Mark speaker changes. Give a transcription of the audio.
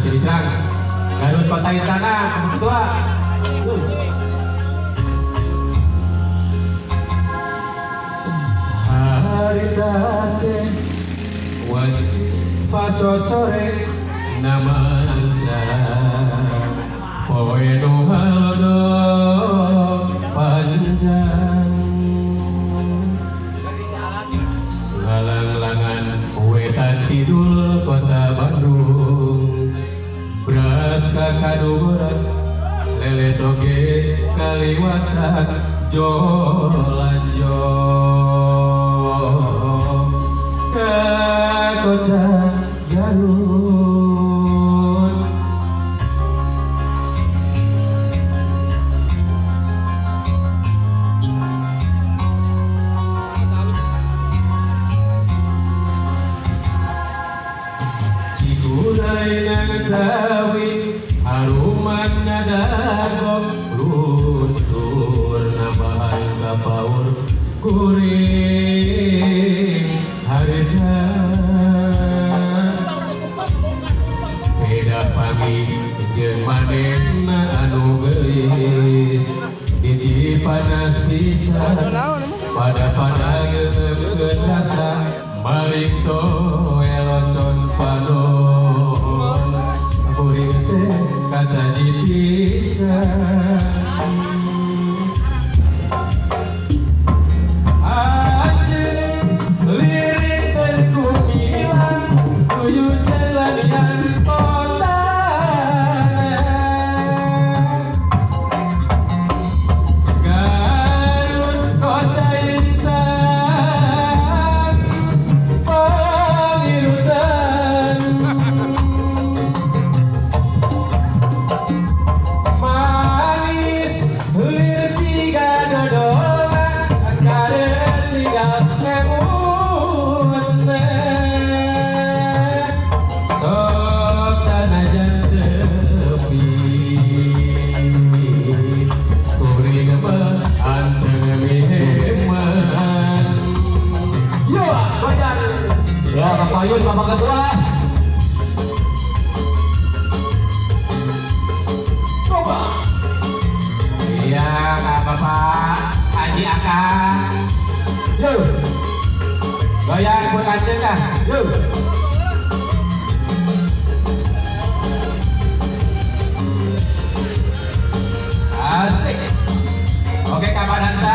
Speaker 1: Cicrang. Garut Kota Intana, Bapak Ketua. Harita teh wajib pasosore namangsa poe nu halodo panjang ngalang-langan wetan kidul kota Bandung beras kakaduran leles oge kaliwatan jolanjo ke kota Garut. Cikunai nang tawi haruman ngadagok luntur nambahan kapaur kuring harita beda pagi jeung manehna anu geulis hiji panas pisan pada pada geungeun rasa maling toe loncon panon kuring teh kata pisan. Anjeun lirik teh kumilang tuju jalanian kota Garut kota intan pangirutan manis lir siga dodoma karet siga emutna sok sanajan sepi kuring mah anteng miheman. Yo, goyang.
Speaker 2: Ya, Bapak Yun, Bapak Ketua.
Speaker 1: Coba. Iya, Kak Bapak Haji Aka. Yo. Goyang pun kancing kah? Yo. Asik. Oke, Kak Dansa.